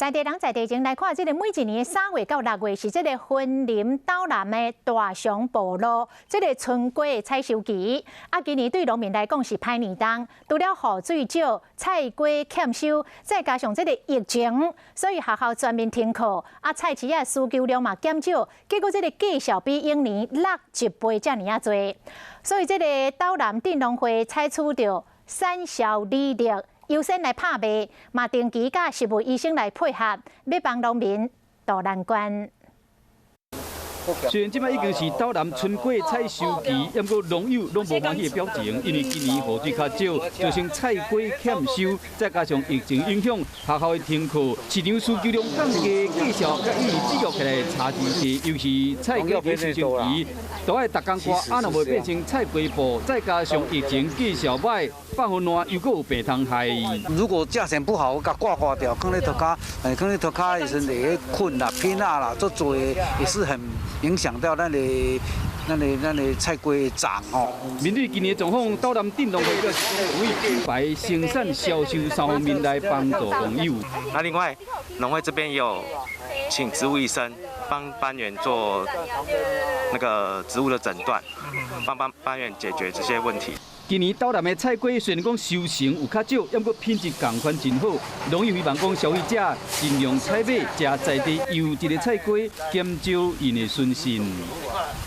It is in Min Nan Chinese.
在地人在地情來看，這个每一年3月到6月是這个雲林斗南的大上埔路，這个春瓜的採收期。啊，今年對農民來講是歹年冬，除了雨水少、菜瓜欠收，再加上這个疫情，所以學校全面停課，啊，菜市仔需求量嘛減少，結果這个價數比往年落一倍遮爾仔濟。所以這个斗南鎮農會採取著產銷履歷優先來拍賣，嘛定期佮食物醫生來配合，欲幫農民渡難關。雖然這擺已經是斗南春瓜採收期，毋過農友攏無歡喜的表情，因為今年雨水較少，造成菜瓜欠收，再加上疫情影響，學校的停課，市場需求量降低，價數佮以比較起來差真濟。尤其菜瓜佇收成期，都愛逐工掛，啊若袂變成菜瓜布，再加上疫情價數歹，放予爛又閣有病蟲害。如果價錢不好，共掛掛掉，囥咧塗跤，囥咧塗跤的時陣會睏啦、偏啊啦，足濟也是很影響到咱的菜瓜長吼。面對今年的狀況，斗南鎮農會表示，為品牌生產、銷售三方面來幫助農友。那另外，農會這邊也有請植物醫生幫班員做那個植物的診斷，幫幫班員解決這些問題。今年斗南的菜瓜雖然講收成有較少，毋過品質仝款真好。農友希望講消費者盡量採買食在地優質的菜瓜，減少𪜶的損失。